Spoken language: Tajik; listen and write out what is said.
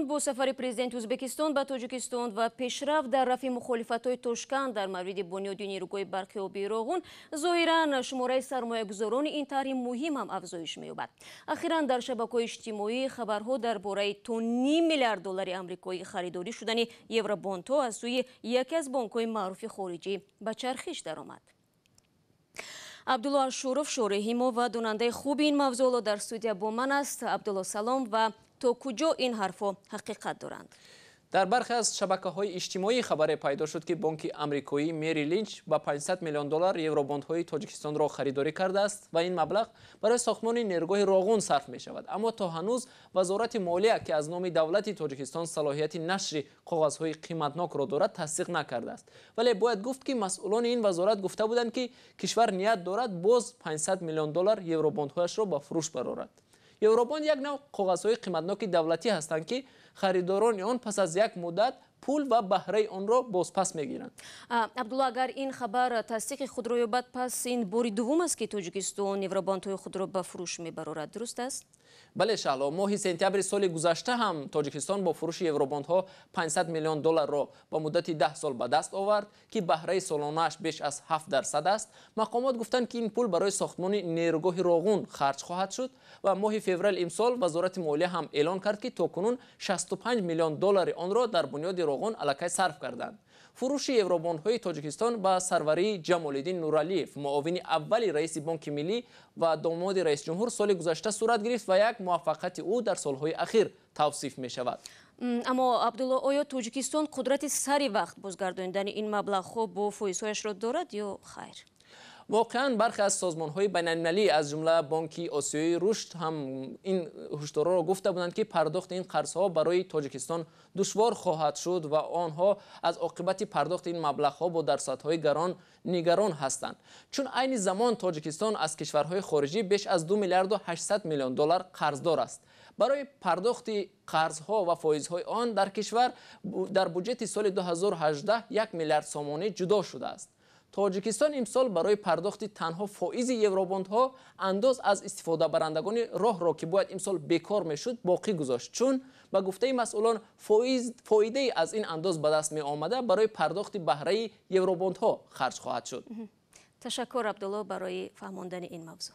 Бо сафари президенти Ӯзбекистон ба Тоҷикистон ва пешрафт дар рафъи мухолифатҳои Тошканд дар мавриди бунёди нерӯгоҳи барқи обии Роғун, зоҳиран шумораи сармоягузорони ин тарҳи муҳим ҳам афзоиш меёбад. Ахиран дар шабакаҳои иҷтимоӣ хабарҳо дар бораи то ним миллиард доллари амрикоӣ харидорӣ шудани евробондҳо аз сӯи яке аз бонкҳои маъруфи хориҷӣ ба чархиш даромад. Абдулло Ашуров, шореҳи мо ва донандаи хуби ин мавзӯъ, дар студия бо ман аст. Абдулло, салом, ва то куҷо ин ҳарфҳо ҳақиқат доранд? Дар бархе аз шабакаҳои иҷтимоӣ хабаре пайдо шуд, ки бонки амрикоӣ Мерил Линч ба 500 миллион доллар евробондҳои Тоҷикистонро харидорӣ кардааст ва ин маблағ барои сохтмони нерӯгоҳи Роғун сарф мешавад. Аммо то ҳанӯз Вазорати молия, ки аз номи давлати Тоҷикистон салоҳияти нашри коғазҳои қиматнокро дорад, тасдиқ накардааст. Вале бояд гуфт, ки масъулони ин вазорат гуфта буданд, ки кишвар ният дорад боз 500 миллион доллар евробондҳояшро ба фурӯш барорад. Евробонд як навъ коғазҳои қиматноки давлатӣ ҳастанд, ки харидорони он пас аз як муддат пул ва баҳраи онро бозпас мегиранд. Абдулло, агар ин хабар тасдиқи худро ёбад, пас ин бори дуввум аст, ки Тоҷикистон евробондҳои худро ба фурӯш мебарорад, дуруст аст? Бале, Шаҳло, моҳи сентябри соли гузашта ҳам Тоҷикистон бо фурӯши евробондҳо 500 миллион долларро ба муддати 10 сол ба даст овард, ки баҳраи солонааш беш аз 7% аст. Мақомот гуфтанд, ки ин пул барои сохтмони нерӯгоҳи Роғун харҷ хоҳад шуд ва моҳи феврали имсол Вазорати молия ҳам эълон кард, ки то кунун 65 миллион доллари онро дар бунёди Роғун аллакай сарф карданд. Фурӯши евробондҳои Тоҷикистон ба сарварии Ҷамолиддин Нуралиев, муовини аввали раиси Бонки миллӣ ва домоди раисҷумҳур, соли гузашта сурат гирифт ва як муваффақияти ӯ дар солҳои ахир тавсиф мешавад. Аммо, Абдулло, оё Тоҷикистон қудрати сари вақт бозгардонидани ин маблағҳо бо фоизҳояшро дорад ё хайр? Воқеан, бархе аз созмонҳои байналмилалӣ, аз ҷумла Бонки Осиёии рушд, ҳам ин ҳушдорҳоро гуфта буданд, ки пардохти ин қарзҳо барои Тоҷикистон душвор хоҳад шуд ва онҳо аз оқибати пардохти ин маблағҳо бо дарсадҳои гарон нигарон ҳастанд, чун айни замон Тоҷикистон аз кишварҳои хориҷӣ беш аз 2 миллиарду 800 миллион доллар қарздор аст. Барои пардохти қарзҳо ва фоизҳои он дар кишвар дар буҷети соли 2018 1 миллиард сомонӣ ҷудо шудааст. Тоҷикистон имсол барои пардохти танҳо фоизи евробондҳо андоз аз истифодабарандагони роҳро, ки бояд имсол бекор мешуд, боқӣ гузошт, чун ба гуфтаи масъулон фоидаи аз ин андоз ба даст меомада барои пардохти баҳраи евробондҳо харҷ хоҳад шуд. Ташаккур, Абдулло, барои фаҳмондани ин мавзӯъ.